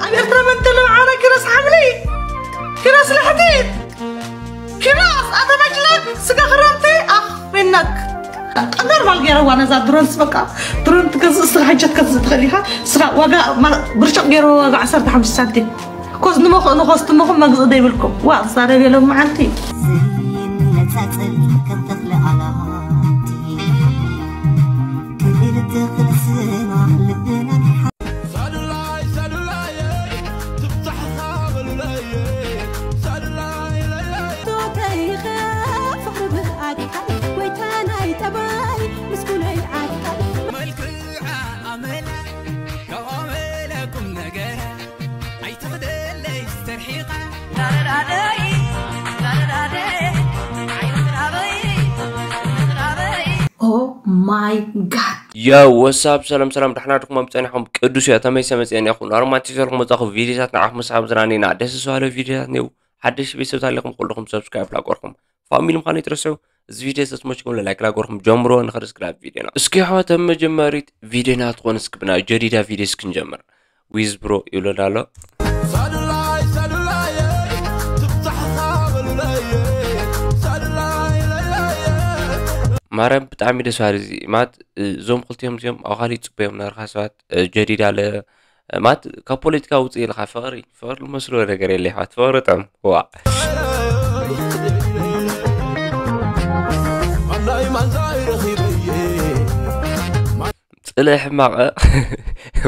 ኣብ ኤርትራ መን ተሎ ዓረ ኪሮስ ሓምሊ፣ ኪሮስ ልሕቲት፣ ኪሮስ ኣተመጭለቅ ስጋ ክረምቲ ኣኽ ፌነክ። ኖርማል ገይረዋ ነዛ ድሮንስ። በቃ ድሮን ትገዝእ እስኻ፣ ሕጂ ክትገዝእ ትኽእል ኢኻ እስኻ። ዋጋ ማ-፣ ብርጭቕ ገይረዋ ዋጋ ዓሰርተ ሓሙሽተ ሳንቲም። ኮዝ ንመኽኡ ንኸስትምኹም መግዝእ ዘይብልኩም። ዋ፣ ዝዛረብ የሎም መዓልቲ። ዘይነጻጸል ከም ተኽለ ኣላቲ ክልተ ክንስና ልብና ሳዱላይ ሳዱላየ ትብጻሕኻ በሉለየ ሳዱላይ ለለየ ቶተይኸ ፍቕሪ ብኣካል ጎይታ ናይ ጠባይ ምስኩነይ ኣካል መልክዓ ኣመላ ካብ ኣመላ ቁም ነገር ኣይትኽደለይ ዝተርሒቓ ዳረዳደይ ዳረዳደይ ዓይንትራበይ ትራበይ Oh my god. ዮ ወሳብ ሰላም ሰላም፣ ደሕና ድኹም ኣብ ጸኒሕኩም ቅዱስ እያ ተመይሰ መጽአን ያኹን ኣሮማንቲክ ዘልኩም መጻኹ ቪዲዮታት ንዓኹም መሳብ ዝራኔና ደስ ዝባለ ቪዲዮታት ኔው ሓደሽ ቤተሰብ ታሊኹም ኩልኹም ሰብስክራይብ ላቆርኩም ፋሚሊ ምዃኑ ይትረስዑ። እዚ ቪዲዮ ተስሞችኩም ላይክ ላቆርኩም ጀምሮ ንኸርስ ክላብ ቪዲዮና እስኪ ኣሕዋት ኣብ መጀመሪት ቪዲዮና ትኾን እስኪ ብና ጀዲዳ ቪዲዮ እስክንጀምር ዊዝ ብሮ ይብለና ኣሎ። ሳዱላይ ሳዱላየ ትብጻሕኻ በሉለየ ሳዱላይ ለለየ ማርያም ብጣዕሚ ደስ ባሃሊ እዚ ማለት እዞም ክልቲኦም እዚኦም ኣብ ካሊእ ፅበዮም ነርካ ሰባት ጀዲድ ኣለ ማለት ካብ ፖለቲካ ውፅእ ኢልካ ፍቅሪ ፍቅሪ ልመስሎ ነገር የለ ይሕዋት ፍቅሪ ጥዕም ዋ ጽልኢ ሕማቕ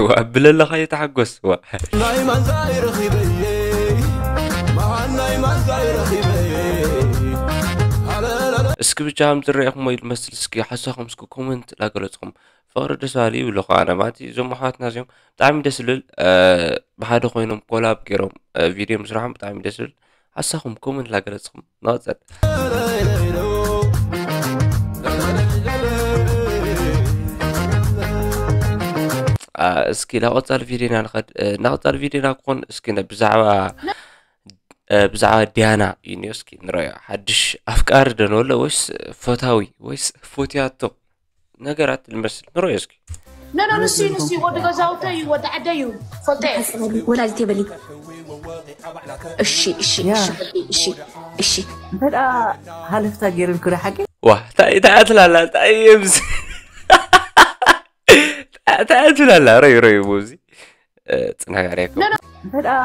ዋ ብለለኻዮ ተሓጎስ ዋ ናይ ማንዛይ ረኺበየ ማን ናይ ማንዛይ ረኺበየ እስኪ ብቻ ከም ዝረአኹሞ ይመስል እስኪ ሓሳኹም እስኪ ኮመንት ላገለጽኹም ፍቕሪ ደስ ባሃሊ ይብለኹ ኣነ ማለት እዞም ኣሕዋትና እዚኦም ብጣዕሚ ደስ ዝብል ብሓደ ኮይኖም ኮላብ ገይሮም ቪድዮ ምስራሖም ብጣዕሚ ደስ ዝብል ሓሳኹም ኮመንት ላገለጽኹም ንቐጸል እስኪ ናብ ቀጻሊ ቪድዮና ንኸድ ናብ ቀጻሊ ቪድዮና ክኾን እስኪ ብዛዕባ ብዛዕባ ዲያና እዩ እስኪ ንረዮ ሓድሽ ኣፍቃሪ ደነሎ ወይስ ፈታዊ ወይስ ፎትያቶ ነገራት ልመስል ንረዮ እስኪ ኖ ኖ ንሱ ንሱ ወዲ ገዛውተ እዩ ወዲ ዓደ እዩ ፈልጠ ወላዲት የበሊ እሺ እሺ እሺ እሺ እሺ እንተ ደኣ ሃለፍታ ገይርልኩ ዶ ሓቂ ዋ እንታይ እንታይ ኣትላላ እንታይ የምስ እንታይ ኣትላላ ረዩ ረዩ ሙዚ ጽናጋሪ ያኮ እንተ ደኣ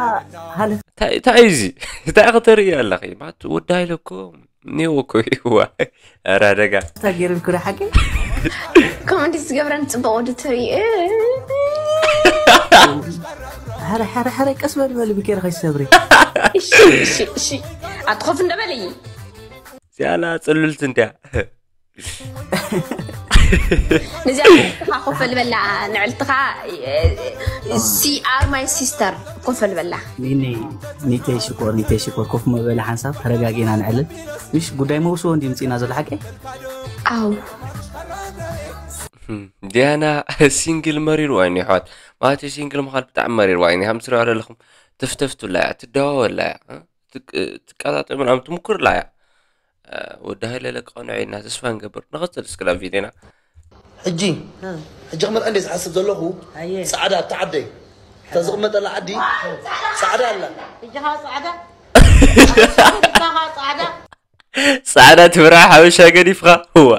ሃለፍ እንታይ እንታይ እዚ እንታይ ከተርኢ ኣለኺ ማለት ወዲ ሃይለኮ ኔዎ እኮ ይዋ ኧረ ኣደጋ ሃለፍታ ገይርልኩ ዶ ሓቂ ኮመንት ዝገብረን ጽቡቅ ወዲ ትርኢ ሕረ ሕረ ሕረ ቀስ በል በል ብኬር ከይሰብሪ እሺ እሺ እሺ ኣትኾፍ እንደበለይ እዚኣላ ጽሉልቲ እንድያ ንዚኣ ኮፍ ልበላ ንዕልትኻ see are my sister ኮፍ ልበላ ኒኒ ኒተይ ሽኮር ኒተይ ሽኮር ኮፍ መበሊ ሓንሳብ ተረጋጊና ንዕልል ምሽ ጉዳይ መውስቦ እንዲ ምፅና ዘሎ ሓቂ ኣው ዲያና ሲንግል መሪርዋ እዩ ኣሕዋት ማለት ሲንግል ምዃን ብጣዕሚ መሪርዋ እዩ ከም ትሪዋ ዘለኹም ትፍተፍ ትብላ እያ ትደዋወላ እያ ትቀጣጠ ምናምን ትምኩር ላ እያ ወዲ ሃይለ ለቀ ቀንዑ ኢልና ተስፋ ንገብር ንቐፅል እስኪ ናብ ቪድዮና ሕጂ ሕጂ ክመርዐ እንደ ዝሓስብ ዘለኹ ፃዕዳ ኣብቲ ዓደይ እታ ዝቕመጠላ ዓዲ ፃዕዳ ኣላ እጅኻ ፃዕዳ እጅኻ ፃዕዳ ፃዕዳ ትብራ ሓበሻ ገዲፍኻ እዋ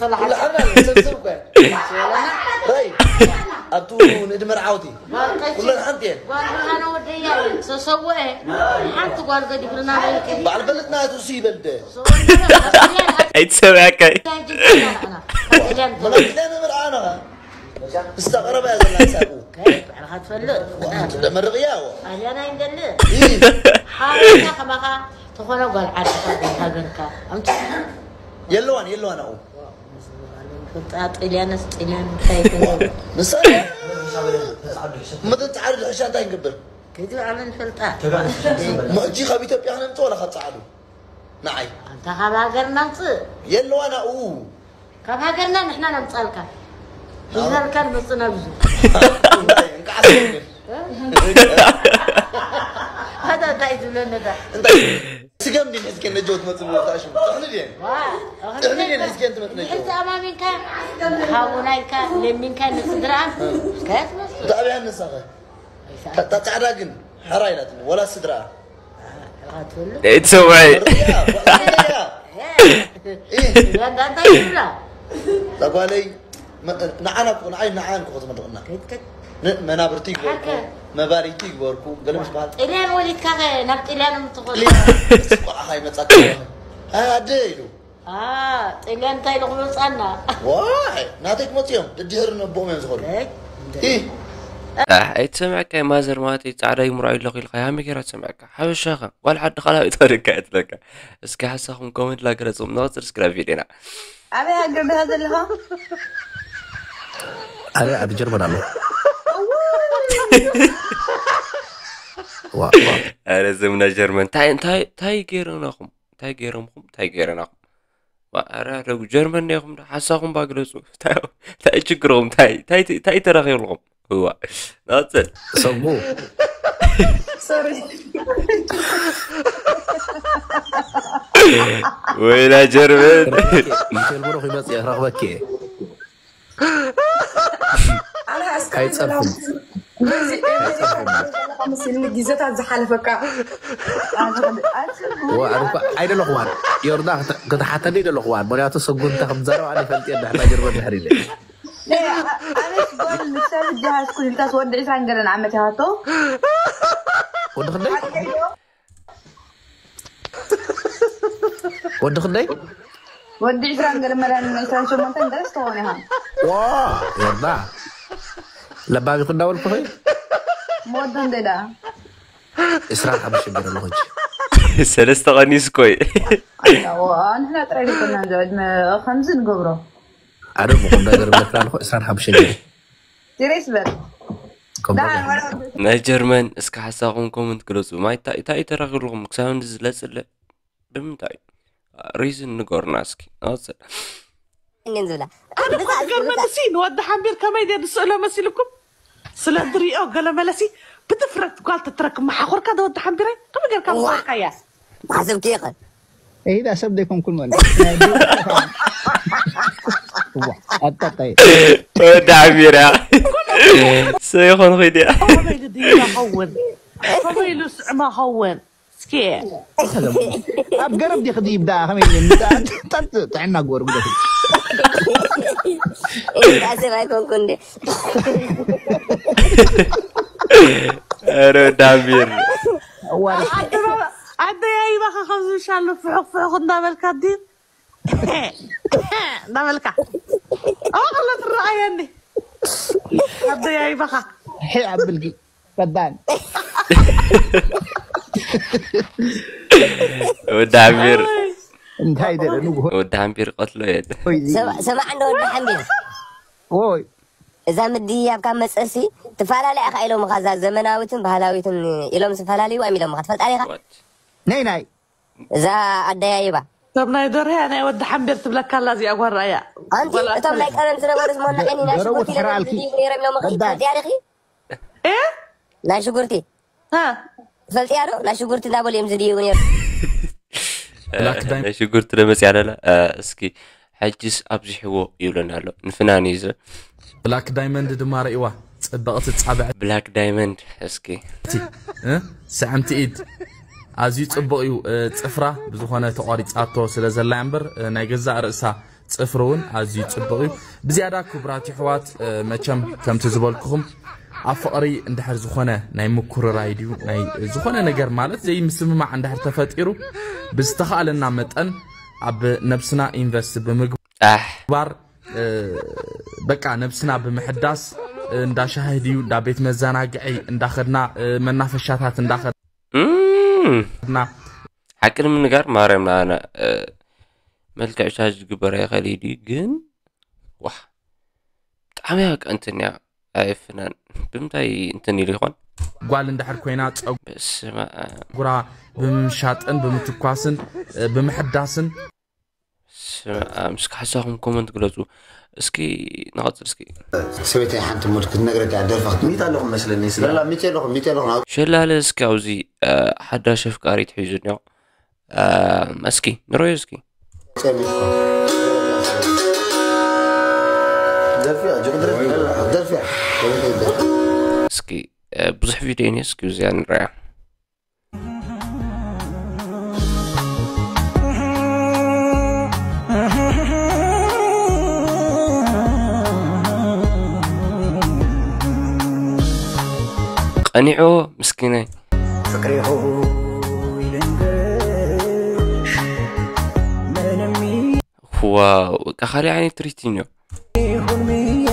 ኩላሓና ሰብ ሰብ እኳ ራይ ኣብቱ ንእድመ ርዓውቲ ኩለን ሓንቲ እየን ጓል ብርሃነ ወደያ እየ ሰሰወ እየ ሓንቲ ጓል ገዲፍልና በልክ በዓል በለትና እቱ እሱ ይበልደ ኣይትሰብያካይ መለኪለ ምምርዓና ንሳ ቀረባ እያ ዘላ ሳቁ ባዕልኻ ትፈልጥ ደመርቕያ ኣልያና ይንደል ሓበሻ ከማኻ ዝኾነ ጓል ዓድኻ ጓል ሃገርካ ኣምፅእ የለዋን የለዋን ኣብኡ ጣ ጥልያንስ ጥልያን እንታይ ይፈልጥ ንሳ መተን ፃዕዱ ሕሻ እንታይ ንገብር ከዚ ኣመን ፈልጣ ሕጂ ካብ ኢትዮጵያ ክነምፅእ ወላ ካብ ፃዕዱ ንዓይ ኣንታ ካብ ሃገርና ምፅእ የለዋን ኣብኡ ካብ ሃገርና ንሕና ነምፃልካ ሒዝናልካ ንመፅእ ናብዙ እንታይ እንቃዓስ ግን ኣታ እንታይ ትብለኒ እታ እንታይ ስገም ድን ሕዝገን ነጀው ትመፅእ ምወጣ ሽሙ ጥሕኒ ድየን ዋ ጥሕኒ ድየን ሕዝገን ትመፅእ ነጀው ሕዚ ኣማሚንካ ሓውና ኢልካ ለሚንካ ንስድራን ከትመፅእ እንታይ ኣብያን ንሳኸ እታ ጻዕዳ ግን ሓራ ኢላትኒ፣ ወላ ስድራኣ። እትሰውዐ መርጥያ፣ ጓል መርጥያ። ኢህ፣ ጋንዳንታ ይብላ እዛ ጓለይ መ- ንዓና እኮ ንዓይ ንዓን እኮ ክትመርቕና። ን- መናብርቲ ይግበርኩ፣ መባሪቲ ይግበርኩ፣ ገለ ምስ በሃል ጥልያን ወሊድካ ኸ ናብ ጥልያን ምትኾን ቆዓኻ ይመጻካ ኣደ ኢሉ ጥልያን እንታይ ኢሉ ክመፃና ዋይ ናተይ ክመፅኦም ድድህር ነቦም እዮም ዝኸዱ ኢ ኣይትሰምዐካ ማዘር ማለት ፃዕዳ ይምርዖ ኣለኹ ኢልካ ያሚ ገይራ ትሰምዐካ ሓበሻኻ ጓል ሓዲ ካልኣዊት ወደካ እትለካ እስኪ ሓሳኹም ኮመንት ላገለፅኩም ንቐፅል እስክራ ቪድዮና ኣበይ ሃገር ዲኻ ዘለኻ? ኣነ ኣብ ጀርመን ኣለኹ። ዋ፣ ዋ። ኣረ ዘምና ጀርመን ታይ ታይ ታይ ገይረናኹም ታይ ገይረምኹም ታይ ገይረናኹም ዋ፣ ኣረ ኣረጉ ጀርመን ዲኹም ዶ ሓሳኹም ባግለፁ ታይ ታይ ችግርኹም ታይ ታይ ታይ ተረኺብልኹም እዋ ናፅል ሰጉ ሶሪ ወይላ ጀርመን ሚካኤል ብሩኽ ይመፅእ ክረኽበኪ እየ። ኣነ ኣይፀርፍን። እስካሁን ምስልኒ ግዜታት ዝሓለፈካ ዋ፣ ኣነ እኮ ኣይደለኹዋን ዮርዳ ክተ- ክትሓተኒ ኣይደለኹዋን ምክንያቱ ሰጉ እንታይ ከም ዘረባ ኣነ ይፈልጥ እየ ድሕና ጀርመን ድሕር ኢለ ኣነስ ጓል ንሰብ እጃሃዝኩ ኢልካስ ወዲ ዕስራን ገለን ዓመት ይሃቶ ወዲ ክንደይ ወዲ ክንደይ ወዲ ዕስራን ገለ መድሃኒን ዕስራን ሸሞንተን ገለስ ትኸውን ኢኻ ዋ ዮርዳ ለባሚ ክናበልኩ ኸይ መወዶ እንደ ደኣ ዕስራን ሓሙሽተ ገለ ኣለኹ ሕጂ ሰለስተ ቀኒስ ኮይ ንሕና ጥራይ ደኮና ዕድመ ከምዚ ንገብሮ ኣነ ብቁም ነገር ብለካ ኣለኹ ዕስራን ሓሙሽተ ገለ ሲሬስ በል ከም ደሓን ነገር ወላ ናይ ጀርመን እስከ ሓሳኹም ኮመንት ግለፁ ማይ እንታይ እንታይ ተረኺብልኹም ክሳብ እንዲ ዝለፅለ ብምንታይ ሪዝን ንገሩና እስኪ ኣወፅእ እኔን ዝብላ ኣነ እኮ ዝገርመኒ ሲ ንወዲ ሓምቢር ከመይ ድየ ዝስእሎ መሲልኩም ስለ ድሪኦ ገለ መለሲ ብድፍረት ጓል ተትረክብ መሓኾርካ ዶ ወዲ ሓምቢረይ ከመይ ጌርካ መሓኾርካያ ሓስብኪ ይኽእል እሂዳ ሰብ ዘይኮንኩን ማለት ኣጣጣይ ወዲ ሓምቢር እያ ሰይኾን ኹይድ እያ ከመይ ኢሉ ድያ ኸውን ከመይ ኢሉ ስዕማ ኸውን እስኪ ኣብ ገረብ ዲኺ ድይብ ደኣ ከመይ ኢለ ምጣ- ጣጥ ጥዕና ግበሩ ግደፉ እዛ ሰብ ኣይኮንኩ እንደ ኧረ ዳሚር ኣዋርድ ኣደባባ ኣደያይባኻ ከምዚ ሻሎ ፍሑቕ ፍሑቕ እንዳበልካ ድዩ እንዳበልካ ኣዋቕሎ ትረኣየኒ ኣደያይባኻ ሒ ኣብልጊ ፈዳን ወዲ ሓምቢር እንታይ ደለ ንጉሆ ወዲ ሓምቢር ቀትሎ የለ ኮይዚ ሰማዕ እንደ ወዲ ሓምቢር ኦይ እዛ ምድያብ ካብ መፀሲ ትፈላለያ ኢኻ ኢሎምኻ እዛ ዘመናዊትን ባህላዊትን ኢሎም ዝፈላለይዋ እዮም ኢሎምኻ ትፈልጣ ዲኻ ናይ ናይ እዛ ኣደያይባ እቶም ናይ ደርህያ ናይ ወዲ ሓምቢር ትብለካ ኣላ እዚኣ ጓል ራእያ ኣንቲ እቶም ናይ ቀደም ዝነበሩ ዝሞና ቀኒ ናይ ደረቡ ሽጉርቲ ኢለ ትፈራልኪ። ድዩ ነይሮም ኢሎምኻ በዳል። ትፈልጥያ ዲኺ እ ናይ ሽጉርቲ ሃ ትፈልጥያ ዶ ናይ ሽጉርቲ እንዳበሉ እዮም ዝድይቡ ነይሩ ናይ ሽጉርቲ ለመፅያ ኣለና እስኪ ሕጅስ ኣብዚሕዎ ይብለና ኣሎ ንፍናን እዩ ዝብል ብላክ ዳይመንድ ድማ ርእይዋ ጽብቕቲ ጻብዕቲ ብላክ ዳይመንድ እስኪ እ? ስዕምቲ ኢድ ኣዝዩ ጽቡቕ እዩ እ፣ ጽፍራ ብዝኾነ ተቖሪጻቶ ስለ ዘላ እምበር እ፣ ናይ ገዛእ ርእሳ ጽፍሪ እውን ኣዝዩ ጽቡቕ እዩ ብዝያዳ ክቡራት ይሕዋት እ፣ መቸም ከምቲ ዝበልኩኹም ኣብ ፍቕሪ እንድሕር ዝኾነ ናይ ምኩርራይ ድዩ ናይ ዝኾነ ነገር ማለት ዘይምስምማዕ እንድሕር ተፈጢሩ ብዝተኻእለና መጠን ኣብ ነብስና ኢንቨስት ብምግባር ኣሕ ባር እ፣ በቃ ነብስና ብምሕዳስ እ፣ እንዳ ሻሂ ድዩ እንዳ ቤት መዘናግዒ እንዳኸድና እ፣ መናፈሻታት እንዳኸድና እም፣ ሓቂ ንምንጋር ማርያም ንኣና እ፣ መልክዕ ሻጅ ዝግበር ኣይኸል ድዩ ግን ዋሕ ብጣዕሚ እያ በቃ እንትን እያ ኣይፍናን ብምንታይ እንትን ኢሉ ይኾን ጓል እንድሕር ኮይና በስመ ኣብ ጸጉራ ብምምሻጥን ብምትኳስን እ፣ ብምሕዳስን ስመ ኣብ እስኪ ሓሳኹም ኮመንት ግለፁ እስኪ ንቐፅል እስኪ ሰበይተይ ሓንቲ ሙድ ክትነግረካ እያ ደርፊ ክትብል ሚት ኣለኹም መስለኒ ስለ ላ ሚት ኣለኹም ሚት ኣለኹም ሸላለ እስኪ ኣብዚ እ፣ ሓዳሽ ኣፍቃሪት ሒዙ እኒኦ እ፣ እስኪ ንረዮ እስኪ ደርፊ እያ ጆክ ደርፊ ደርፊ እያ እስኪ ብዙሕ ቪድዮ እኔ እስኪ እዚኣ ንረያ። ቀኒዖ ምስኪናይ። ፍቅሬ ሆይ ልንገርሽ፣ ምንም ዋው፣ በቃ ካልእ ዓይነት ትሪት እዩ። ይሁን ብዬ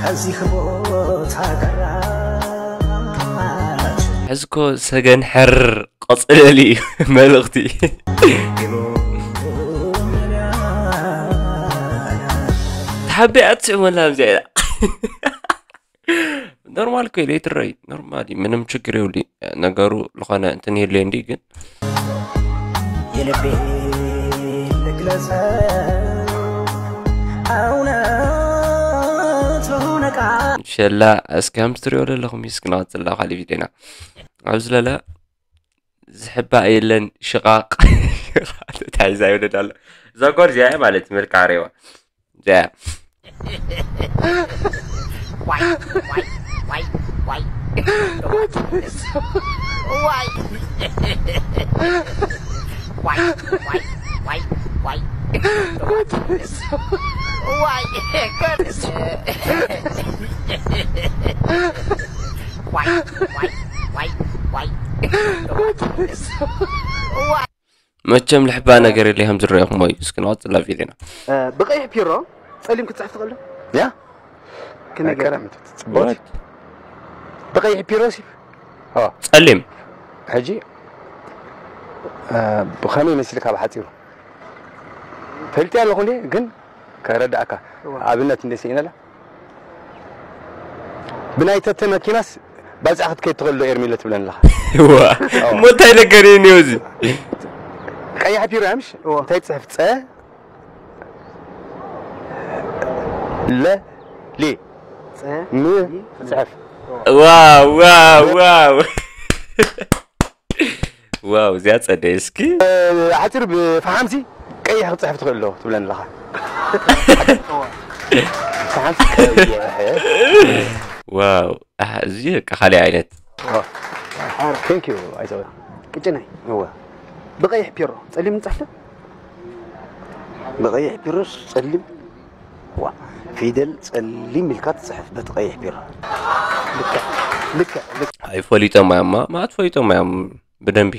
ከዚህ ቦታ ቀራች። ሕዝኮ ሰገን ሕር ቀጽለሊ እዩ መልእኽቲ። ተሓቢኣ ትስዕመላ እዚኣ ኢላ። ኖርማል እኮ ኢለ ይትረይ፣ ኖርማል እዩ፣ ምንም ችግር የብሉ። ነገሩ ዝኾነ እንትን የለ እንዲ ግን የልቤ ልግለጸው እውነቱ ነቃ። ሸላ እስኪ ከምዚ ትሪኦ ዘለኹም እዩ። እስኪ ንቐጽል ናብ ካልእ ቪድዮና። ኣብዚ ለለ ዝሕባእ የለን ሽቓቕ። ተታሒዛ ይወደድ ኣሎ። እዛ ጓል እዚኣ እያ ማለት መልክዓ ሬዋ። እዚኣ እያ። Why? Why? Why? Why? Why? Why? Why? Why? Why? Why? Why? Why? Why? Why? መቸም ልሕባ ነገር የለ ከም ዝረአኹም እዩ። እስኪ ንቐጽላ ቪድዮና። እ፣ ብቐይሕ ፒሮ ጸሊም ክትጽሕፍ ትኽእል ዶ? ያ። ከመይ ገይርካ? ኣይቀረም፣ ጽቡቕ። ብቐይሕ ፒሮ ሲ? ኦ። ጸሊም። ሕጂ፣ እ፣ ብኸመይ መሲልካ ብሓጺሩ? ፈልጥያ ኣለኹ እንዴ፣ ግን ከረዳእካ። እዋ። ኣብነት እንዴ ስኢነላ? ብናይ ተተ መኪናስ ባጽዕ ክትከይድ ትኽእል ዶ ኤርሚለ ትብለኒ ኣለኻ? እዋ። እዋ። እሞ እንታይ ነገር እዩ እኒኦ እዚ? ቀያሕ ፒሮ እያ ምሽ? እዋ። እንታይ ትጽሕፍ? ጸ ለ ሊ ጸ ም ሊ። ትጽሕፍ። ዋው፣ ዋው፣ ዋው። ዋው፣ እዚኣ ጸደይ እስኪ። እ፣ ሓጺር ብፈሓምሲ ቀይሕ ክትጽሕፍ ትኽእል ዶ ትብለኒ ኣለኻ? ፈሓምሲ ቀይሕ። ዋው፣ ኣህ፣ እዚ በቃ ካልእ ዓይነት። ኦ። Thank you፣ ኣይዞህ። ቅጭነይ። እወ። ብቐይሕ ፒሮ ጸሊም ንጽሕፍ ዶ? ብቐይሕ ፒሮስ ጸሊም? ዋ፣ ፊደል ጸሊም ኢልካ ትጽሕፍ በቲ ቀይሕ ፒሮ። ልክዕ፣ ልክዕ፣ ልክዕ። ኣይፈሊጦም እዮም፣ ማ-፣ ማለት ፈሊጦም እዮም ብደንቢ።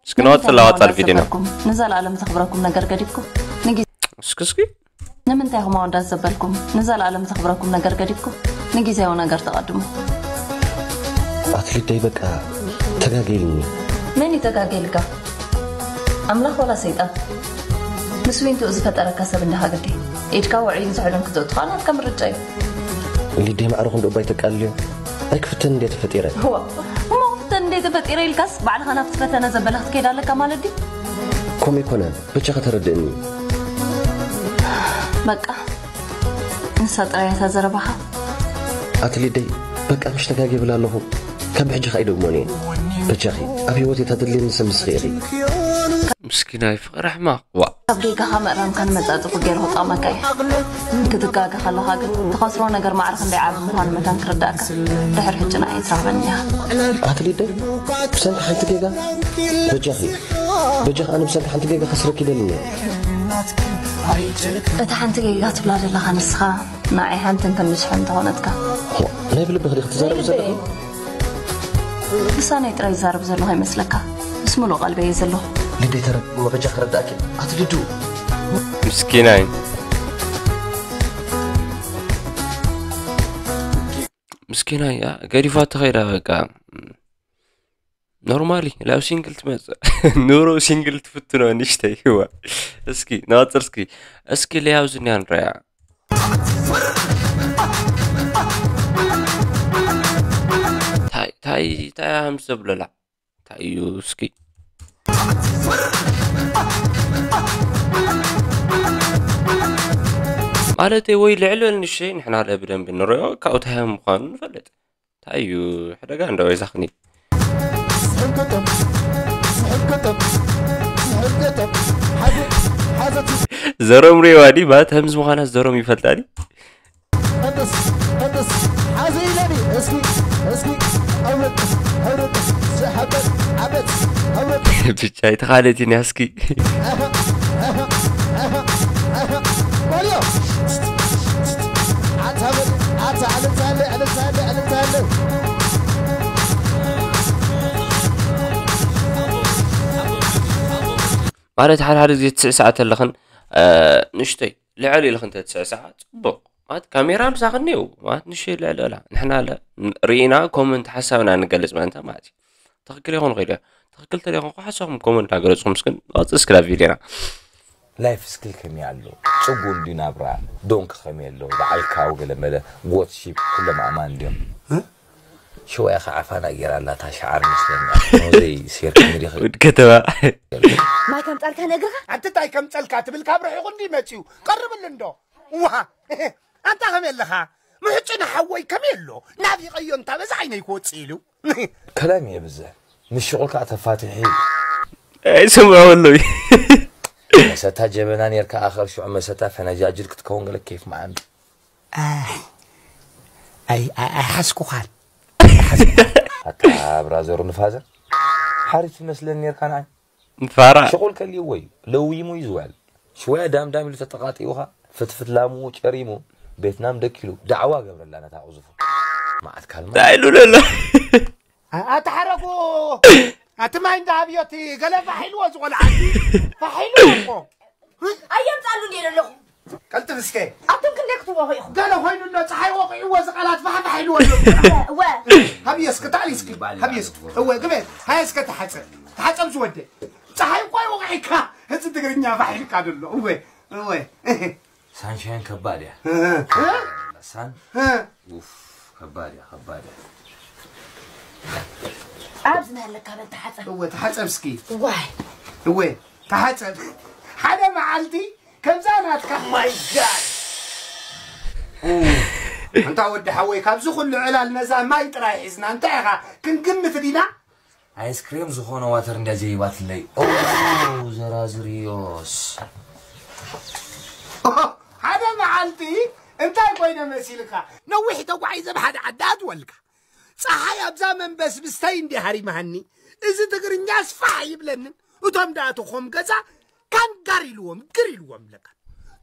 እስኪ ንቐጽል፣ ቀጻሊ ቪድዮ ነው። ዘበልኩም፣ ንዘለኣለም ዘኽብረኩም ነገር ገዲፍኩም፣ ንጊ-፣ እስኪ፣ እስኪ። ንምንታይ ኢኹም ኣወዳት ዘበልኩም፣ ንዘለኣለም ዘኽብረኩም ነገር ገዲፍኩም፣ ንጊዜያዊ ነገር ተቐድሙ? ኣትሊተይ በቃ ተጋገይልኒ። መን እዩ ተጋገይልካ? ኣምላኽ ዋላ ሰይጣን? ምስ ዊንትኡ ዝፈጠረካ ሰብ እንዲኻ ግዲ። ኢድካ ውዑይን ዝሑልን ክዘእቱኻ ናትካ ምርጫ እዩ። ሊደይ ማዕረ ክንዲ እባ ኣይተቃልልዮ። ኣይክፍተን እንድየ ተፈጢረ። እዋ፣ እሞ ክፍተን እንድየ ተፈጢረ ኢልካስ ባዕልኻ ናብቲ ፈተነ ዘበለ ክትከይድ ኣለካ ማለት ድዩ? ከምኡ ኣይኮነን። በጃኻ ተረድእኒ። በቃ፣ ንሳ ጥራይ እያ እታ ዘረባኻ። ኣቲ ሊደይ፣ በቃ ምሽ ተጋግየ ይብል ኣለኹ። ካብ ብሕጂ ከኣ ኣይደግሞን እየ። በጃኺ፣ ኣብ ህይወተይ እታ ተድልየኒ ሰብ ንስኺ ኢኺ። ምስኪናይ ፍቕሪ ሕማቕ፣ ዋእ። ካብ ጌጋኻ ምእራምካ ንመጻጽ እኹል ገይሩ ክጠቕመካ እዩ። ክትጋገ ከለኻ ግን፣ ትኸስሮ ነገር ማዕረ ክንደይ ዓቢ ምዃኑ መታን ክርዳእካ። ድሕሪ ሕጂ ንዓይ ትረኽበኒ ኢኻ። ኣቲ ሊደይ፣ ብሰንኪ ሓንቲ ጌጋ፣ በጃኺ፣ በጃኺ ኣነ ብሰንኪ ሓንቲ ጌጋ ከስረኪ ይደሊ እየ። እታ ሓንቲ ጌጋ ትብላ ዘለኻ ንስኻ፣ ንዓይ ሓንትን ክንዲ ሽሕን እንተኾነትካ። ሆ፣ ናይ ብልብኺ ዲኺ ትዛረቢ ዘለኺ? ልሳነይ ጥራይ ይዛረብ ዘለኹ ይመስለካ? ምስ ምሉእ ቀልበይ እየ ዘለኹ። ልደይ ተረድ-፣ እሞ በጃ ክረዳእኪ። ኣቲ ልዱ። ምስኪናይ። ምስኪናይ፣ ኣ፣ ገዲፋ ተኸይዳ በቃ። ኖርማሊ፣ ላብ ሲንግል ትመጽእ። ኑሮ ሲንግል ትፍትኖ ንእሽተይ፣ እዋ። እስኪ፣ ንቐጽል እስኪ። እስኪ ለያው ዝንያ ንረያ። ታይ፣ ታይ፣ ታይ ኣም ዘብለላ? ታይ እዩ እስኪ? ማለተይ ወይ ልዕል በል ንእሽተይ፣ ንሕና ለ ብደንቢ ንሪኦ፣ ካብኡ ታይ ምዃኑ ንፈልጥ። ታይ እዩ? ሕደጋ እንዶ ይዛኽኒ። ዘሮም ሬዋ ዲ ማለት ከምዚ ምዃና ዘሮም ይፈልጣ ዲ? እስኪ እስኪ ኣውረድ ኣውረድ ዝሓበት ዓበት ኣውረድ ብቻ የተኻለቲን ያስኪ ኣታ ኣታ ኣታ ኣታ ኣታ ኣታ ኣታ ማለት ሓደ ሓደ ግዜ ትስዕስዓ ተለኽን ንሽተይ ልዕል ኢልኽን ተትስዕስዓ ፅቡቕ ማለት ካሜራ ምሳኽን እኒው ማለት ንሽተይ ልዕል እላ ንሕና ለ ርኢና ኮመንት ሓሳብና ንገልፅ መእንተ ማለት እዩ ትኽክል ይኹን ኽእል ትኽክል ተለይኹም ሓሳብኩም ኮመንት ናገለፅኩም ስክን ኣፅ እስክላ ቪድዮና ላይፍ ስኪል ከመይ ኣሎ ፅጉ እንዲ ናብራ ዶንክ ከመይ ኣሎ በዓልካው ገለመለ ጎትሺፕ ኩሎም ኣማን እንዲዮም ሽወያ ከዓ ፋና ጌራ ኣላ እታ ሸዓር መስለኒ ኖዘይ ሴርካ ንሪኺ ውድ ከተማ ማይ ከምፀልካ ንእግርኻ ኣንተ ታይ ከምፀልካ ትብል ካብ ርሒቑ እንዲ መፅዩ ቀርብሉ እንዶ ዋ ኣንታ ከመይ ኣለኻ ምሕጩ ንሓወይ ከመይ ኣሎ ናብይቐዮ እንታ በዛ ዓይነይ ክወፅእ ኢሉ ከላም የብዝሕ ምስ ሽቑል ከዓ ተፋትሒ ኣይሰምዖ ኣለዊ መሰታ ጀበና ኔርካ ኣኸር ሽዑ መሰታ ፈነጃጅል ክትከውን ገለ ኬፍ መዓንዱ ኣይሓስኩኻን ኣታ ብራዘሩ ንፋዘር ሓሪፍ ትመስለኒ ኔርካ ንዓይ ፋራ ሽቑል ከልይዎ እዩ ለዊሙ እዩ ዝውዕል ሽወያ ዳምዳም ኢሉ ተጠቓጢኡ ኸ ፍትፍት ላሙ ጨሪሙ ቤትናም ደኪሉ ዳዕዋ ገብረላ ነታ ቕዙፉ መዓት ካልማ እንታይ ኢሉ ለሎ ኣታ ሓረጉ ኣቲ ማይ እንዳ ኣብዮ እቲ ገለ ፋሕ ኢልዎ ዝቖልዓ ፋሕ ኢልዎ እኮ ኣየምፃሉ እንዴ ዘለኹ ቀልጥፍ እስከ ኣቱም ክንደይ ክትወቑ ኢኹም ገለ ኮይኑ ኣሎ ፀሓይ ወቂዕዎ ዝቐላት ፋሕፋሕ ኢልዎ ኣሎ እወ ሃብዮ እስከ ታዕሊ እስኪ ሃብዮ እስኪ እወ ግበ ሃየ እስከ ተሓፀብ ተሓፀብ ዝወደ ፀሓይ እኮ ይወቕዒካ እዚ ትግርኛ ፋሕ ኢልካ ዘሎ እወ እወ ሳንሻይን ከባድ እያ ሳን ኡፍ ከባድ እያ ከባድ እያ ኣብዚ ናለካ በል ተሓፀብ እወ ተሓፀብ እስኪ ዋይ እወ ተሓፀብ ሓደ መዓልቲ ከምዛ ናትካ ማይ ጋድ እንታ ወዲ ሓወይ ካብዚ ኩሉ ዕላል ነዛ ማይ ጥራይ ሒዝና እንታይ ኢኻ ክንግምት ዲና ኣይስክሬም ዝኾነ ዋተር እንድያ ዘይባትለይ ኦ ዘራዝርዮስ ሓደ መዓልቲ እንታይ ኮይነ መሲልካ ነዊሕ ተጓዒዘ ብሓደ ዓዲ ኣትወልካ ፀሓይ ኣብዛ መንበስብስተይ እንዲ ሃሪማሃኒ እዚ ትግርኛ ስፋሕ ይብለንን እቶም ደኣተኾም ገዛ ካንጋር ኢልዎም ግር ኢልዎም ለካ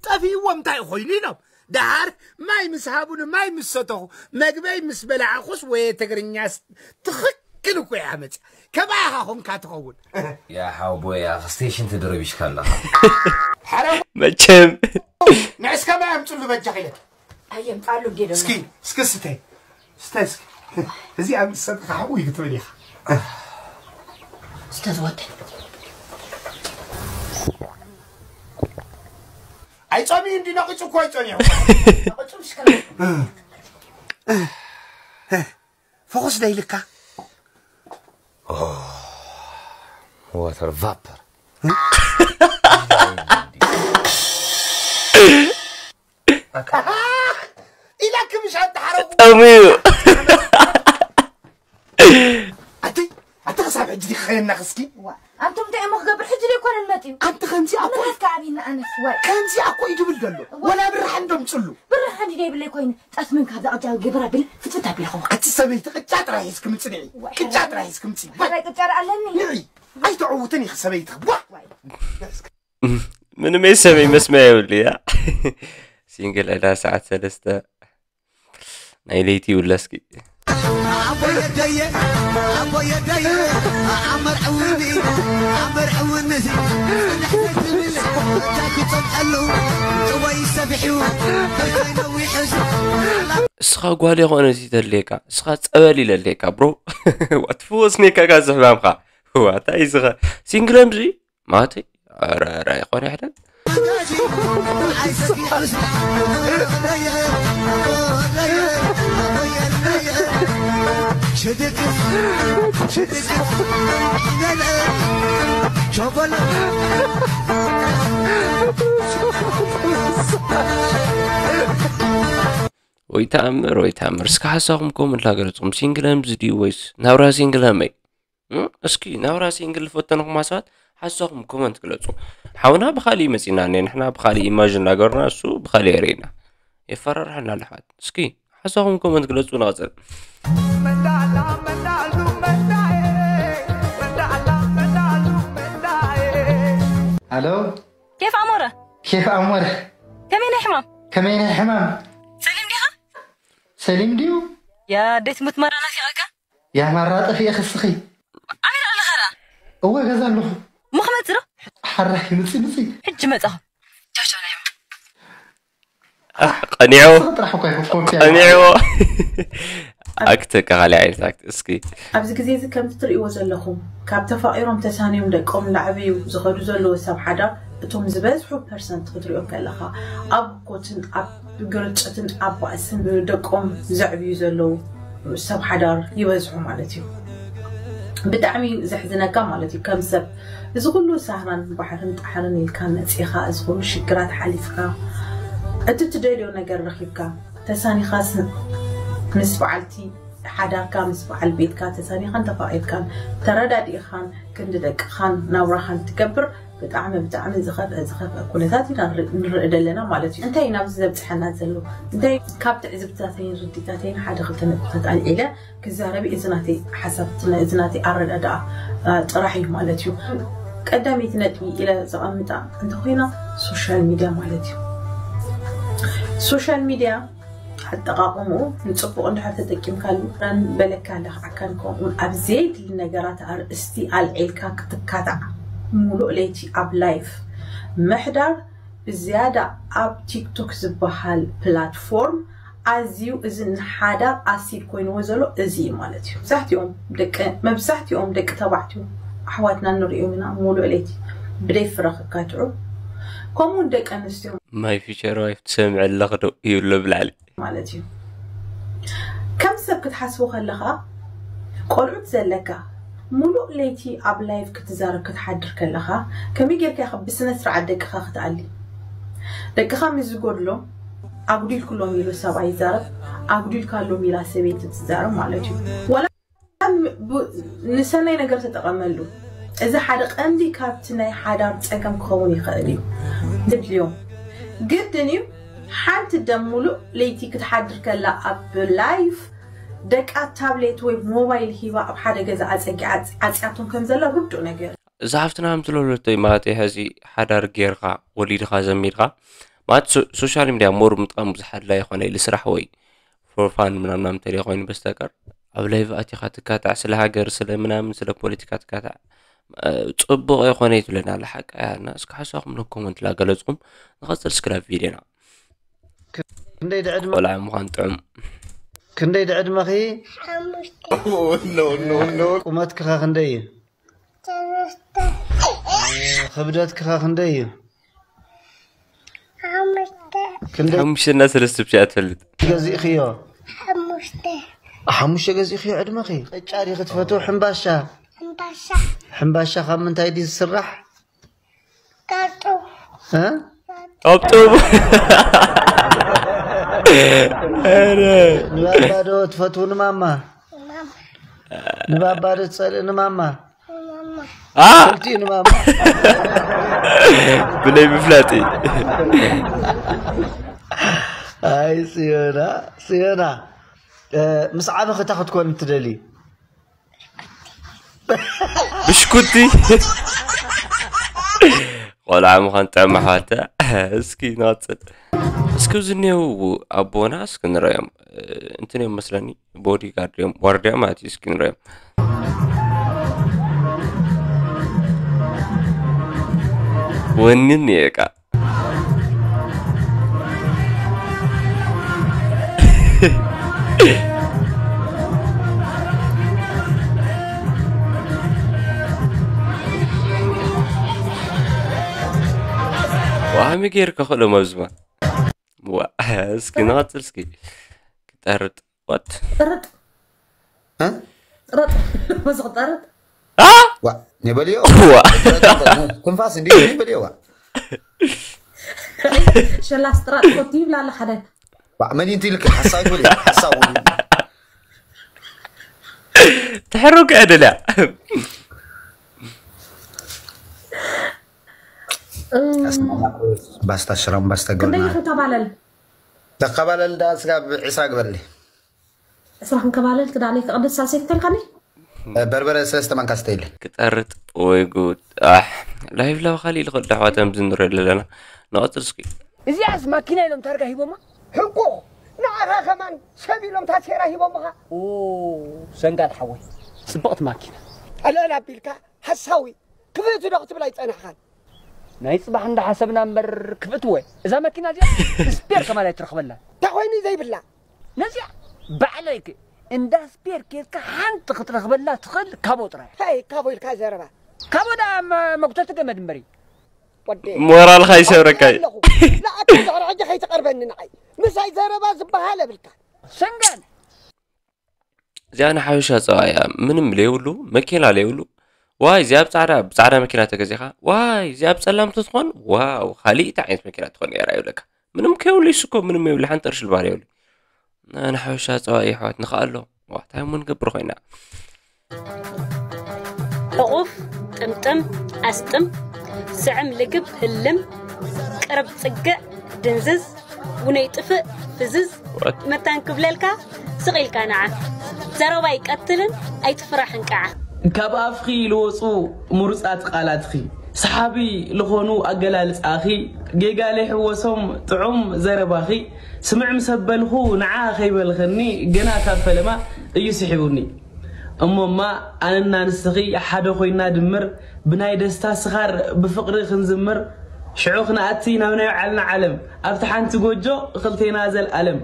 ጠፊእዎም እንታይ ኮይኑ ኢሎም ደሃር ማይ ምስ ሃቡኒ ማይ ምስ ሰተኹ መግበይ ምስ በላዕኹስ ወየ ትግርኛ ትኽክል እኮ እያ መፅያ ከማኻ ኾንካ ትኸውን ያ ሓወቦይ ኣኸ ስቴሽን ተደረቢሽካ ኣለኻ መቸም ንዕስከ ማይ ኣምፅሉ በጃ ኢለ ኣየምፃሉ እንዴ እስኪ እስኪ ስተይ ስተይ እስኪ እዚ ኣብ ዝሰጥካ ሓኡ እዩ ክትብል ኢኻ ስተዝወደ ኣይፀሚ እንዲ ነቂፁ እኮ ኣይፀኒሑ ነቂፁ ምሽከ ፈኹስ ደይልካ ዋተር ቫፐር ኢላክ ምሽ ኣተሓረቁ ጠምዩ ኣቲ ኣቲ ክሳብ ሕጂ ዲኸ ከየናኽ እስኪ ኣንቱም እንታይ እሞ ክገብር ሕጂ ዘይኮነን መፅዩ ኣንቲ ከምዚኣ እኮ ምናት ከዓብይና ኣነስ ዋይ ከምዚኣ እኮ እዩ ድብል ዘሎ ወላ ብርሃን ዶምፅሉ ብርሃን ደይብለይ ኮይኑ ጠስምን ካብ ዛቕጃ ግብራ ብል ፍትፍት ኣቢልኹም ኣቲ ሰበይቲ ቅጫ ጥራይ ሒዝክም ፅንዒ ቅጫ ጥራይ ሒዝክም ፅንዒ ሕራይ ቅጫ ርኣለኒ ንዒ ኣይተዕውትን ኢኺ ሰበይትኺ ቧ ምንም የሰበይ መስመያ የብሉ እያ ሲንግል ዕዳ ሰዓት ሰለስተ ናይ ለይቲ ይውለስኪ ኣቦየደየ ኣቦየደየ ኣመርዕውኒ ኣመርዕውኒ ዝብል እንታይ ክፀብቀሉ ጥወይ ሰፊሑ ብርካይ ነዊሑስ እስኻ ጓል የኾነ እዚ ተድልየካ እስኻ ፀበል ይለልየካ ብሮ ትፍወስ ኔካ ጋ ዝሕማምካ ዋታይ ዝኸ ሲንግለምዚ ማተይ ኧረ ኧረ ኣይኾነ ይሕደግ ወይ ተኣምር ወይ ተኣምር እስከ ሓሳኹም ኮመንት ላገለፅኩም ሲንግል ህምዝ ድዩ ወይስ ናብራ ሲንግል ህመይ እስኪ ናብራ ሲንግል ልፈተንኹም ኣስባት ሓሳኹም ኮመንት ግለፁ ሓውና ብካሊእ መፂና እኔ ንሕና ብካሊእ ኢማጅን እናገርና እሱ ብካሊእ የርእየና የፈራርሐና ኣለሓት እስኪ ሓሳኹም ኮመንት ግለጹ። ንቐጽል። ሄሎ፣ ኬፍ ኣሞረ ኬፍ ኣሞረ ከመይ ናይ ሕማም ከመይ ናይ ሕማም ሰሊም ዲኻ ሰሊም ድዩ? ያ ኣደይ ትሙት ማራ ናፊቐካ ያ ማራ ጠፊኤ ክስኺ ኣበይ ኣለኻ ደኣ እወ ገዛ ኣለኹ። እሞ ክመጽእ ዶ ሓራይ ምጺ ምጺ ሕጂ መጻኹ ቻው ቻው ናይ ሕማም ቀኒዑ ጥራሕ እኮ ይኹን ኮፊ ቀኒዑ ኣክት ካልእ ዓይነት ኣክት እስኪ ኣብዚ ግዜ እዚ ከምቲ ትርእይዎ ዘለኹም ካብ ተፋቒሮም ተሳንዮም ደቆም እናዕበዩ ዝኸዱ ዘለዉ ሰብ ሓዳር እቶም ዝበዝሑ ፐርሰንት ክትሪኦም ከለኻ ኣብ ኮትን ኣብ ግርጭትን ኣብ ባእስን ደቆም ዘዕብዩ ዘለዉ ሰብ ሓዳር ይበዝሑ ማለት እዩ። ብጣዕሚ እዩ ዘሕዝነካ ማለት እዩ። ከም ሰብ እዚ ኩሉ ሳህራን ባሕርን ጣሕርን ኢልካ መፂኻ እዚ ኩሉ ሽግራት ሓሊፍካ እቲ ትደልዮ ነገር ረኺብካ ተሳኒኻስ ምስ በዓልቲ ሓዳርካ ምስ በዓል ቤትካ ተሳኒኻን ተፋቒርካን ተረዳዲእኻን ክንዲ ደቅኻን ናብራኻን ትገብር ብጣዕሚ ብጣዕሚ ዝኸፍአ ዝኸፍአ ኩነታት ኢና ንርኢ ዘለና ማለት እዩ። እንታይ ኢና ኣብዚ ዘብፅሐና ዘሎ እንታይ ካብ ትዕዝብትታተይን ርዲታተይን ሓደ ክልተ ነጥብታት ኣልዒለ ክዛረብ እዚ ናተይ ሓሳብ እዚ ናተይ ኣረዳድኣ ጥራሕ እዩ ማለት እዩ። ቀዳመይቲ ነጥቢ ኢለ ዘቐምጣ እንተኮይና ሶሻል ሚድያ ማለት እዩ። ሶሻል ሚድያ ኣጠቓቕምኡ ንፅቡቕ እንድሕር ተጠቂምካሉ ራን በለካ ለኽዓካን ከምኡውን ኣብ ዘየድሊ ነገራት ኣርእስቲ ኣልዒልካ ክትካታዕ ሙሉእ ለይቲ ኣብ ላይፍ ምሕዳር ብዝያዳ ኣብ ቲክቶክ ዝበሃል ፕላትፎርም ኣዝዩ እዚ ንሓዳር ኣሲድ ኮይንዎ ዘሎ እዚ እዩ ማለት እዩ። መብዛሕትኦም ደቂ መብዛሕትኦም ደቂ ተባዕትዮ ኣሕዋትና ንሪኦም ኢና ሙሉእ ለይቲ ብደይ ፍረ ክካትዑ ከምኡውን ደቂ ኣንስትዮ my future wife ትሰምዕ ኣለኽ ዶ ይብሎ ብላዕሊ ማለት እዩ። ከም ሰብ ክትሓስቦ ከለኻ ቆልዑት ዘለካ ሙሉእ ለይቲ ኣብ ላይቭ ክትዛረብ ክትሓድር ከለኻ ከመይ ጌርካ ኢኻ ብስነ ስርዓት ደቅኻ ክትኣሊ? ደቅኻ ምስ ዝጎድሎም ኣጉዲልኩሎም ኢሉ ሰብኣይ ይዛረብ፣ ኣጉዲልካሎም ኢላ ሰበይቲ ትዛረብ ማለት እዩ። ዋላ ንሰናይ ነገር ተጠቐመሉ። እዚ ሓደ ቀንዲ ካብቲ ናይ ሓዳር ጸገም ክኸውን ይኽእል እዩ። ዘድልዮም ግድን እዩ። ሓንቲ ደም ሙሉእ ለይቲ ክትሓድር ከላ ኣብ ላይፍ ደቃ ታብሌት ወይ ሞባይል ሂባ ኣብ ሓደ ገዛ ኣጸጊዓ ዓጽያቶም ከም ዘላ ርዱእ ነገር እዩ። እዛ ሓፍትና ከም ትለለቶ ማለት እዩ ሕዚ ሓዳር ጌርካ ወሊድካ ዘሚድካ ማለት ሶሻል ሚድያ ሞር ምጥቃም ብዙሓት ላይ ይኮነ ኢሉ ስራሕ ወይ for fun ምናምን ምናምን ተሪኦ ኮይኑ በስተቀር ኣብ ላይቭ ኣቲኻ ትካታዕ ስለ ሃገር ስለ ምናምን ስለ ፖለቲካ ትካታዕ ጽቡቕ የኾነ ይትብለና ኣላ ሓቂ ኣያ እና እስኪ ሓሳኹም ለ ኮመንት ላገለጽኩም ንቐጽል እስኪ ናብ ቪድዮና ክንደይ ድዕድመ ቆልዓ ምዃን ጥዑም ክንደይ ድዕድመኺ ቁመትክኸ ክንደይ እዩ ክብደትክኸ ክንደይ እዩ ሓሙሽተ እና ሰለስተ ብቻ ትፈልጥ ገዚእኽዮ ሓሙሽተ ገዚእኽዮ ዕድመኺ ቅጫ ዲኺ ትፈትው ሕምባሻ ሕምባሻ ሕምባሻ ካብ ምንታይ ድዩ ዝስራሕ ካጡ እ ኣብ ጡብ ንባባ ዶ ትፈትው ንማማ ንባባ ዶ ትፀልእ ንማማ ኣ ክልቲኡ ንማማ ብለይ ምፍላጥ እዩ ኣይ ፅዮና ፅዮና እ፣ ምስ ዓበኺ እንታይ ክትኮኒ ትደሊ ብሽኩቲ ቆልዓ ምዃን ጥዕም ኣሕዋተ እስኪ ንቐፅል እስኪ ኣብዚ እኒው ኣቦና እስኪ ንረዮም እንትን እዮም መስለኒ ቦዲ ጋርድ እዮም ዋርድያ ማለት እዩ እስኪ ንረዮም ወኒን እየቃ ዋሚ ጌር ከኽእሎም ኣብዝማ ዋ እስኪ ንቐፅል እስኪ ክጠርጥ ዋት ጥርጥ እ? ጥርጥ መዝቕ ጠርጥ ዋ ነበልዮ ዋ ትንፋስ እንዲ ነበልዮ ዋ ሸላስ ጥራጥ ኮቲ ይብላ ኣለ ሓደ ዋ መን እንት ኢልክ ሓሳብ ይብል ሓሳብ ትሕሩቅ እያ ደልያ ባስታ ሽራም ባስታ ክንደይ ግብርና ይኽተባለል ተቀባለል ዳ ስጋብ ዒስራ ግበርሊ ዕስራ ክንከባለል ክዳነይ ክቕደድ ሳልሰይቲ ተልካኒ። በርበረ ሰለስተ ማንካ ስተይለ። ክጠርጥ ወይ ጉድ። ኣሕ፣ ላይቭ ላው ካሊእ ልኸዱ ኣሕዋት ከም ዝንሪኦ ዘለና። ንቐጽል እስኪ። እዚኣስ ማኪና ኢሎም ታርጋ ሂቦማ። ሕቁ ንዓኻ ከማን ሰብ ኢሎም ታሴራ ሂቦምኻ። ኦ፣ ሰንጋል ሓወይ፣ ጽብቕቲ ማኪና። ኣልዕል ኣቢልካ ሓሳዊ ክፍእቲ ዶ ክትብል ኣይጸናሕኻን። ናይ ጽባሕ እንዳሓሰብና እምበር ክፍእቲ ወ እዛ መኪና እዚኣ ስፔር ከማን ኣይትረኽበላ። እንታይ ኮይኑ ዘይብላ? ነዚኣ ባዕለይክ እንዳ ስፔር ኬድካ ሓንቲ ክትረኽበላ ትኽእል ካቦ ጥራይ። ታይ ካቦ ኢልካ ዘረባ? ካቦ ዳ መጉተቲ ገመድ እምበሪ። ወዲ ሞራልካ ይሰብረካ እዩ። ኣለኹ። ንኣካ ድሕሪ ሕጂ ከይትቐርበኒ ንዓይ። ምሳይ ዘረባ ዝበሃል የብልካ። ሰንጋል እዚኣ ንሓበሻ ጸባ እያ። ምንም ለይብሉ፣ መኪና ለይብሉ። ዋይ እዚኣ ብጻዕዳ ብጻዕዳ መኪና ተገዚኻ። ዋይ እዚኣ ብጸላም ተትኾን ዋው ካልእ እንታይ ዓይነት መኪና ትኾን ነይራ ይብለካ። ምንም ከይብሉ ይስኮ ምንም የብሉ ሓንቲ ቅርሺ ልባር የብሉ። ንሓበሻ ጸባ እዩ ኣሕዋት ንኽኣሎ። ዋ እንታይ እሞ ንገብር ኮይና። ሕቑፍ ጥምጥም ኣስጥም ስዕም ልግብ ህልም ቅርብ ጽግዕ ድንዝዝ ውነይ ጥፍእ ፍዝዝ መታን ክብለልካ ስቕ ኢልካ ንዓ ዘረባ ኣይቀትልን ኣይትፍራሕን ከዓ ካብ ኣፍኺ ልወፁ ምሩፃት ቃላትኺ ሰሓቢ ልኾኑ ኣገላልፃኺ ጌጋ ለይሕወሶም ጥዑም ዘረባኺ ስምዕ ምስ ኣበልኹ ንዓ ከይበልኽኒ ገና ካብ ፈለማ እዩ ስሒቡኒ። እሞማ ኣነና ንስኺ ሓደ ኮይና ድምር ብናይ ደስታ ስኻር ብፍቕሪ ክንዝምር ሽዑ ክንኣቲ ናብ ናይ ባዕልና ዓለም ኣብቲ ሓንቲ ጎጆ ኽልቴና ዘልኣለም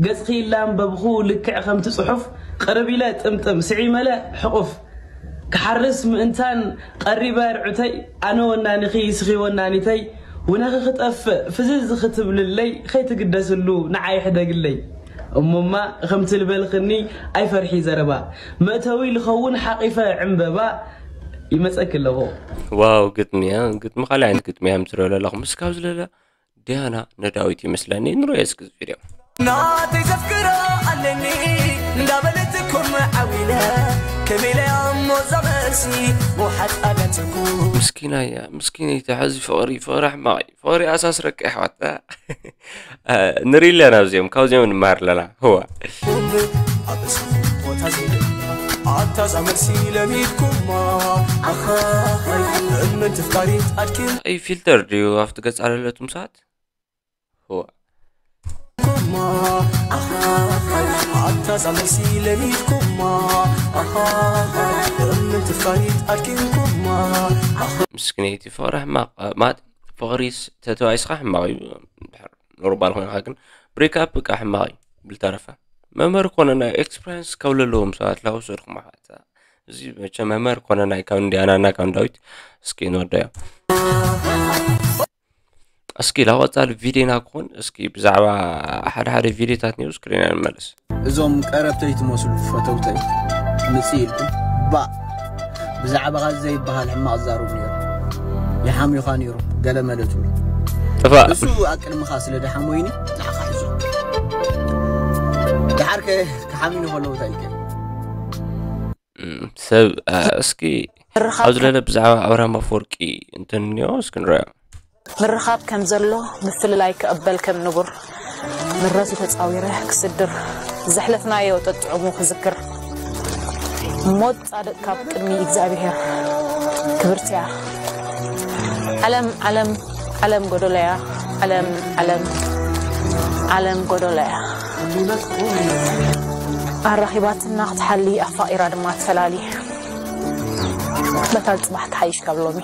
ገጽኺ ኢላ ኣንበብኹ ልክዕ ከምቲ ጽሑፍ ቅርብ ኢለ ጥምጥም ስዒመለ ሕቑፍ ክሓርስ ምእንታን ቀሪበ ርዑተይ ኣነ ወናኒኺ ስኺ ወናኒተይ ውነኺ ክጠፍእ ፍዝዝ ክትብልለይ ኸይትግደስሉ ንዓይ ሕደግለይ እሞማ ከምቲ ልበልኽኒ ኣይፈርሒ ዘረባ መእተዊ ልኸውን ሓቒፈ ዕምበባ ይመጸኪ ኣለኹ። ዋው ግጥሚ እያ ግጥሚ ካልእ ዓይነት ግጥሚ እያ ምትሪኦ ዘለኹ ምስ ካብ ዝለለ ዲያና ንዳዊት ይመስለኒ ንሪኦ እስኪ እዚ ቪድዮ። ናተይ ዘፍቅራ ኣለኒ እንዳበለት ኮም ዓዊለ ከመይ ኢለ እሞ እዛ መልሲ ምውሓጥ ኣዳተኩ ምስኪና እያ ምስኪነይቲ ሕዚ ፍቕሪ ፍቕሪ ሕማቕ እዩ ፍቕሪ ኣሳስረካ የሕዋት ንርኢ ኣለና ኣብዚኦም ካብዚኦም ንመሃር ኣለና ህዋ ኣታ እዛ መልሲ ለሚድኩማ ኣኻኻይ እምንቲ ፍቃሪት ኣድኪም ኣይ ፊልተር ድዩ ኣብቲ ገጽ ኣለለቱም ሰዓት ኩማ ኣታ እዛ መልሲ ለሚድኩማ ኣኻኻይ እምንቲ ፍቃሪት ኣድኪምኩማ ምስኪነይቲ ፍቕሪ ሕማቕ ማለት ፍቕሪ ተተባኢስኻ ሕማቕ እዩ ኖርማል ኮይንካ ግን ብሬክ ኣፕ እቃ ሕማቕ እዩ ብልተረፈ መምህር ኮነና ኤክስፐሪንስ ካብ ለለዎም ሰባት ላወሰድኩም ኣሓት እዚ መቸ መምህር ኮነና ካብ እንዲያናና ካብ ዳዊት እስኪ ንወደዮ እስኪ ላብ ቀጻሊ ቪድዮና ክኾን እስኪ ብዛዕባ ሓደ ሓደ ቪድዮታት ኒው ስክሪና ንመለስ። እዞም ቀረብተይ ትመስሉ ፈተውተይ ምጽእ ኢልኩም ባእ ብዛዕባኻ ዘይበሃል ሕማቕ ዝዛረቡ ነይሮም። ይሓምዩኻ ነይሮም ገለ መለ ትብሎ። ጥፋእ። እሱ ኣቅድምኻ ስለ ደሓሞይኒ ንዓኻ ሒዞ። ደሓርከ ክሓምዩኒ ከለዉ እንታይ ኢልከ? ሰብ እስኪ ኣብ ዝለለ ብዛዕባ ኣብርሃም ኣፈወርቂ እንተንዮ እስኪ ንረዮ ምርኻብ ከም ዘሎ ምፍልላይ ክቕበል ከም ንቡር ምረቱ ተጻዊረ ክስድር ዘሕለፍናዮ ጠጥዑሙ ክዝክር ሞት ጻድቕ ካብ ቅድሚ እግዚኣብሔር ክብርትያ ዓለም ዓለም ዓለም ጎደለያ ዓለም ዓለም ዓለም ጎደለያ ኣራኺባትና ክትሓሊ ኣፋቒራ ድማ ትፈላሊ መታል ጽባሕ ክሓይሽ ካብ ሎሚ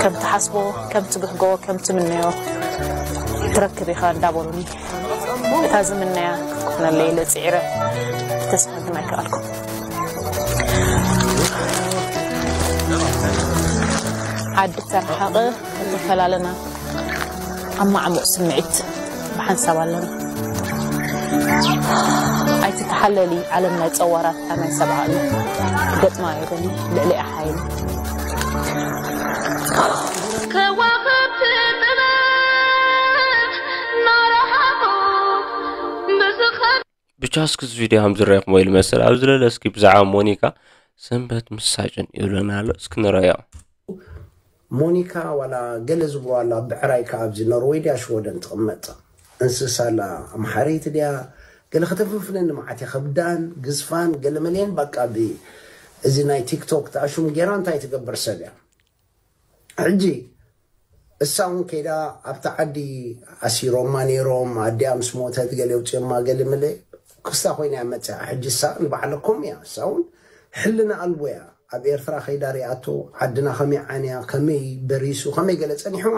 ከም ትሓስቦ ከም ትብህጎ ከም ትምነዮ ትረክብ ኢኻ እንዳበሉኒ እታ ዝምነያ ክትኮነለይ ኢለ ጽዒረ ተስፋ ግን ኣይከኣልኩ ዓዲ ተረሓቐ እንተፈላለና ኣብ ማዕሙቕ ስምዒት ብሓንሳብ ኣለና ኣይትተሓለሊ ዓለም ናይ ጸዋራት ኣናይ ሰብዓ ኣሎ ክገጥማ የብኒ ልዕሊኣ ሓይሊ ከዋኽብቲ ጥበብ ናረሓቑ ብዝኸ ብቻ እስኪ እዚ ቪድዮ ከም ዝረኣኹሞ ኢሉ መስል ኣብ ዝለለ እስኪ ብዛዕባ ሞኒካ ሰንበት ምሳጭን ይብለና ኣሎ እስኪ ንረዮ ሞኒካ ዋላ ገለ ዝብሉ ኣላ ብዕራይ ከ ኣብዚ ኖርወይ ድያ ሽወደን ትቕመጥ እንስሳ ኣላ ኣምሓረይቲ ድያ ገለ ከተፍንፍነኒ መዓት እያ። ከብዳን ግዝፋን ገለ መለየን በቃ ብ-፣ እዚ ናይ ቲክቶክ ተኣሹም ጌራ እንታይ ትገብር ሰብ እያ። ሕጂ እሳ እውን ከይዳ ኣብታ ዓዲ ኣሲሮማ ነይሮም፣ ኣዲኣ ምስ ሞተት ገለ ውፅዮማ ገለ መለ ክስታ ኮይና እያ መፅኣ። ሕጂ እሳ ንባዕለኩም እያ፣ እሳ እውን ሕልና ኣልቦ እያ። ኣብ ኤርትራ ከይዳ ሪኣቶ ዓድና ከመይ ዓንያ፣ ከመይ በሪሱ፣ ከመይ ገለ ፀኒሕዋ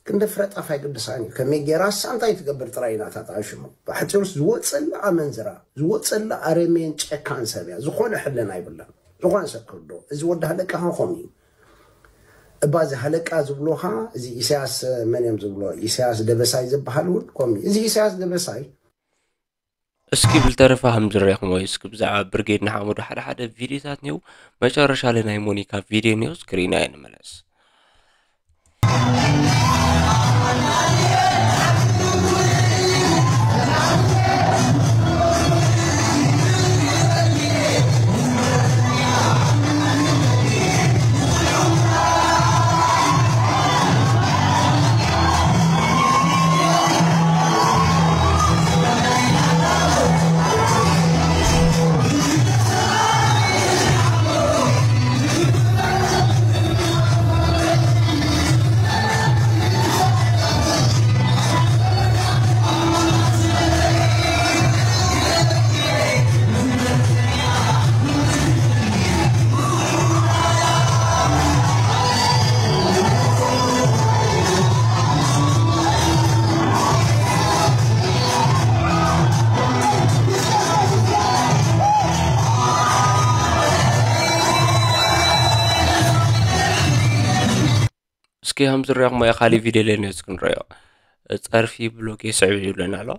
ክንደ ፍረ ጣፍ ኣይግድሳን እዩ። ከመይ ጌራ እሳ እንታይ ትገብር ጥራይ ኢና እታ ተኣሽሙ። ብሓፂሩስ ዝወፀላ ኣመንዝራ፣ ዝወፀላ ኣረሜን ጨካን ሰብ እያ። ዝኾነ ሕልና ኣይብላን። ዝኾነ ሰብ ክርዶ። እዚ ወዲ ሃለቃ ኸኾም እዩ። እባ እዚ ሃለቃ ዝብሉኻ፣ እዚ ኢሳያስ መን እዮም ዝብሎ? ኢሳያስ ደበሳይ ዝበሃል እውን ከምኡ እዩ። እዚ ኢሳያስ ደበሳይ እስኪ ብልተረፈ ከም ዝረኹም ወይ እስኪ ብዛዕባ ብርጌድ ንሓመዱ ሓደ ሓደ ቪድዮታት እኒው መጨረሻ ላይ ናይ ሞኒካ ቪድዮ እኒው እስክሪና ንመለስ። እስኪ ከም ዝረኹሞ ካሊእ ቪድዮ ለኒ እስኪ ንረዮ። ጸርፊ ብሎጌ ስዕብ ይብለና ኣሎ።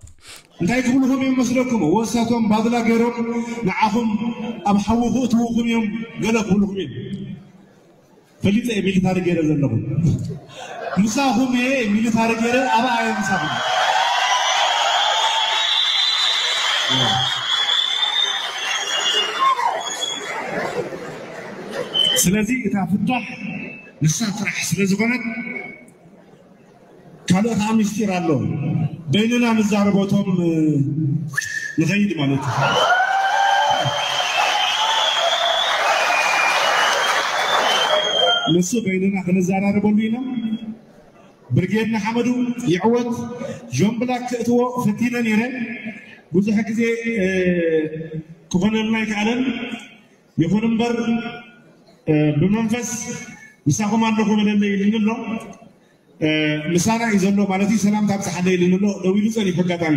እንታይ ክብልኹም እዮም መስለኩም? ወሳቶም ባድላ ገይሮም ንዓኹም ኣብ ሓዊ ክእትውኹም እዮም፣ ገለ ክብልኹም እዮም። ፈሊጠ እየ ሚሊታሪ ገይረ ዘለኹ። ምሳኹም እየ ሚሊታሪ ገይረ፣ ኣበኣ እየ ምሳኹም። ስለዚ እታ ፍታሕ ንሳ ጥራሕ ስለ ዝኾነት፣ ካልእ ከዓ ምስጢር ኣሎ። በይንና ንዛረቦቶም ንኸይድ ማለት እዩ። ንሱ በይንና ክንዘራረበሉ ኢና። ብርጌድ ንሓመዱ ይዕወት። ጆን ብላክ ክእትዎ ፈቲነ ነይረ። ብዙሕ ግዜ ክኾነልና ኣይከኣለን። ይኹን እምበር ብመንፈስ ምሳኹም ኣለኹ በለለይ ኢሉኒ ኣሎ። ምሳና እዩ ዘሎ ማለት እዩ። ሰላም ታብፅሓለይ ኢሉኒ ኣሎ። ደው ኢሉ ፀኒሑ ኣጋጣሚ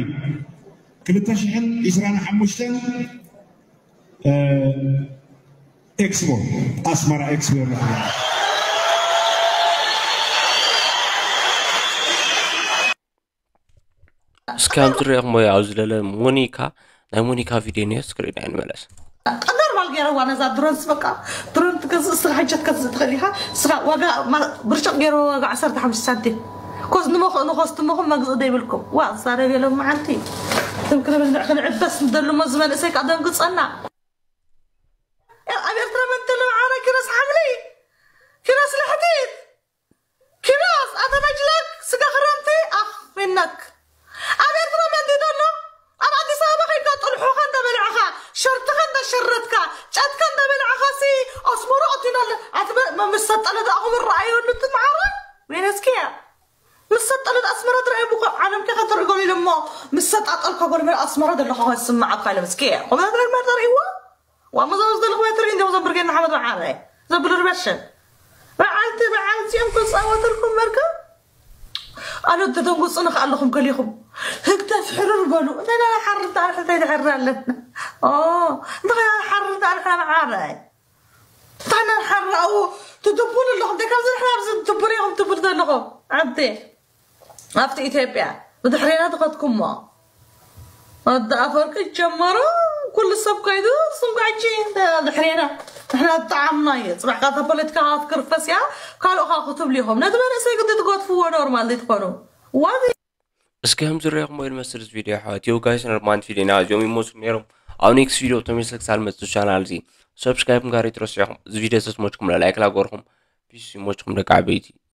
ክልተ ሽሕን ዕስራን ሓሙሽተን ኤክስፖ ኣስመራ ኤክስፖ ይረኽበና። እስኪ ከም ዝረኹሞ ኣብዚ ለለ ሞኒካ ናይ ሞኒካ ቪድዮ ኒዮ ስክሪን ኣይንመለስ። ኖርማል ገይረዋ ነዛ ድሮንስ በቃ ድሮን ትገዝእ ስኻ ሕጀት ከዝእ ትኽእል ኢኻ ስኻ ዋጋ ብርጭቕ ገይረዋ ዋጋ ዓሰርተ ሓሙሽተ ሳንቲም ኮዝ ንመኽኡ ንኾስ ትመኹም መግዝእ ዘይብልኩም ዋ ዛረብ የሎም መዓልቲ ትም ክንብል ክንዕበስ ንደልሞ ዝመንእሰይ ከዓ ደንግፀና ኣብ ኤርትራ መንተሎ ዓረ ኪሮስ ሓምሊ ኪሮስ ልሕቲት ኪሮስ ኣታ ነጅለክ ስጋ ክረምቲ ኣኽ ሪነክ ኣብ ኤርትራ መንዲ ደሎ ኣብ ኣዲስ ኣበባ ከይድካ ጥልሑኻ እንዳበልዕኻ ሸርትኻ እንዳሸረትካ ጫትካ እንዳበልዕኻ ሲ ኣስመሮ ኣቲና ኣለ ኣትበ መምሰጠለ ደኣ ክብር ረኣየሉ ትመዓረ ወይነስኪያ ምስ ሰጠለት ኣስመራ ትረኣየ ብኮ ዓለም ከ ከተርኢ ገሉ ኢሎሞ ምስ ሰጣጠልካ ጎልመል ኣስመራ ዘለኻ ኮ ስምዓካ ኢሎም እስኪ ኮመንት ናይ ማር ተርእይዎ ዋሞ ዘው ዝደለኹ ትርኢ እንዲኹም ዘም ብርጌድ ንሓመድ መዓረ ዘብሉ ርበሽን በዓልቲ በዓልቲ እዮም ክፃወተልኩም መርከ ኣነ ተደንጉፁ ንኽኣለኹም ገሊኹም ህግደፍ ሕርር በሉ እንታይ ዳ ሓርር ተኣርሕ እንታይ ድሕር ኣለን እንታይ ሓርር ተኣርሕ መዓረ ታና ሓራኡ ትድቡሉ ኣለኹም እንታይ ካብዚ ንሕና ኣብዚ ትድቡሉ ኢኹም ትብል ዘለኹም ዓዲ ኣብቲ ኢትዮጵያ ብድሕሬና ትኸትኩሞ ወዲ ኣፈወርቂ ጀመሩ ኩሉ ሰብ ከይዱ ስምጋጂ ድሕሬና ንሕና ዝጠዓምና እዩ ፅባሕ ካታ ፖለቲካ ክትክርፈስ እያ ካልኦኻ ክትብሉ ኢኹም ነቲ መንእሰይ ግን ትገድፍዎ ኖርማል ዘይትኾኑ ዋዚ እስኪ ከም ዝረኹሞ ይመስል እዚ ቪድዮ ኣሕዋት ዮ ጋይስ ኖርማል ቪድዮ ኢና እዚኦም ይመስሉ ነይሮም ኣብ ኔክስት ቪድዮ ተመልሰ ክሳብ መፅእ ቻናል እዚ ሰብስክራይብ ጋር ይትረስዕኹም እዚ ቪድዮ ተስሞችኩም ላይክ ላጎርኹም ፒስ ይሞችኩም ደቂ ዓበይቲ